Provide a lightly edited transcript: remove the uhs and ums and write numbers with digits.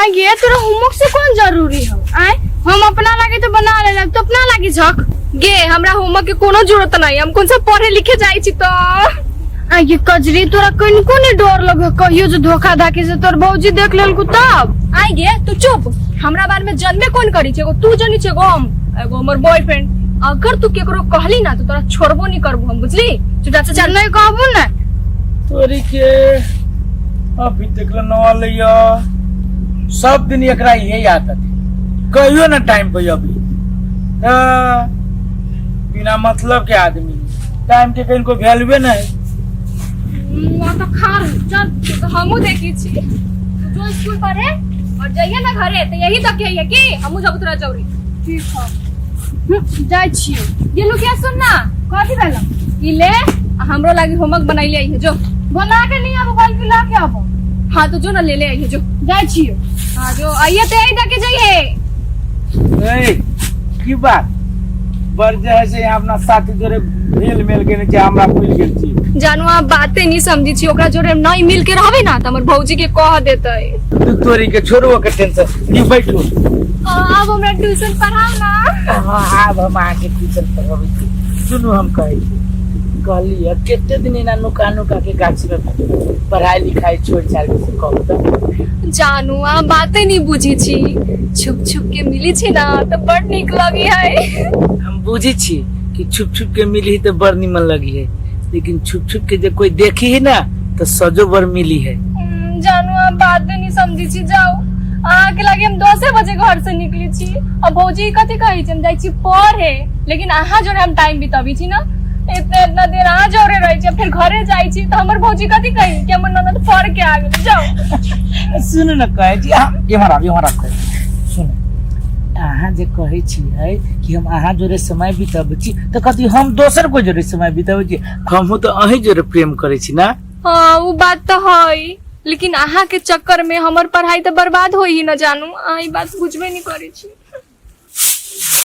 आ ये तोरा होमवर्क से कौन जरूरी हो? आय हम अपना लागे तो बना लेलक, तो अपना लागे झक। गे हमरा होमवर्क के कोनो जरूरत नहीं, हम कौन सा पढ़े लिखे जाई छी तो। आ ये कजरी तोरा कनिको नहीं डर लगे कहियो जो धोखा धाकी से तोर भौजी देख लेलकू तब? आई गे तू चुप, हमरा बारे में जनबे कौन करी छे? एगो तू जनी छे, एगो हम, एगो हमर बॉयफ्रेंड। अगर तू केकरो कहली ना तो तोरा छोड़बो नहीं करबो हम, बुझली? चुपचाप से चल। नहीं कहबू ना। तोरी के अभी तक ले न अलैया, सब दिन एकरा इहे आदत है, कहियो ना टाइम पे अभी। हाँ, बिना मतलब के आदमी, टाइम के कहीं को वैल्यूए नहीं। वहाँ तो खा रही, चल तू तो हमू देखी छी। तू जो स्कूल पढ़े और जाइए ना घरे तो यही तक है कि हमू जब तोरा जरूरी। ठीक है, जाइ छियै। ये लुकिया सुन ना। कथी भेलो? ई ले, आ हमरो लागी होमवर्क बनैले आई है जो। बना के नहीं आबो, कल ला के आबो। हाँ तो जो ना ले ले आई है जो। जाइ छियै। हाँ जो आइए तो यही तक के जाइए। ए, की बात बड़ जे है से यहाँ अपना साथी जोरे भेल मेल के नीचे हमरा भूल गेल छी। जानू आप बातें नहीं समझी छी, ओकरा जोरे हम नहीं मिल के रहबे ना त हमर भौजी के कह देतै। तू तोरी के छोड़ू ओकर टेंशन, नी बैठू। आब हमरा ट्यूशन पढ़ाओ ना। हाँ आब हम अहाँके ट्यूशन पढ़ाबै छी। सुनू हम कहै छी, कहली है कते दिन एना नुका नुका के गाछी में पढ़ाई लिखाई छोड़ छाड़ के से कहू तऽ। जानू अहाँ बातें नहीं बुझी छी, छुप छुप के मिली छी ना तो बड़ नीक लगी है। हम बुझी छी कि छुप छुप के मिली तो बड़ निमन लगी है, लेकिन छुप छुप के जब कोई देखी है ना तो सजो बड़ मिली है। जानू अहाँ बातें नहीं समझी छी। जाओ अहाँ के लागे हम 10 बजे घर से निकली छी और भौजी कथी कहै छी, हम जाइ छी पढ़े, लेकिन अहाँ जोड़े हम टाइम बिताबी छी ना, इतना इतना देर अहाँ जोड़े रहै छी, फिर घरे जाइ छी तो हमर भौजी कथी कही कि हमर ननद पढ़ के आ गेल। जाओ। सुनू ना कहै छी, अहाँ इम्हर आब, इम्हर आब, कहै सुनू अहाँ जे कहै छियै कि हम अहाँ जोड़े समय बिताबै छी तऽ कथी हम दोसर कोइ जोड़े समय बिताबै छी? हमहूँ तऽ अहीं जोड़े प्रेम करै छी ना। हाँ वो बात तो है, लेकिन अहाँ के चक्कर में हमर पढ़ाई तो बर्बाद होई ही न। जानू अहाँ ई बात बुझबे नहीं करै छी।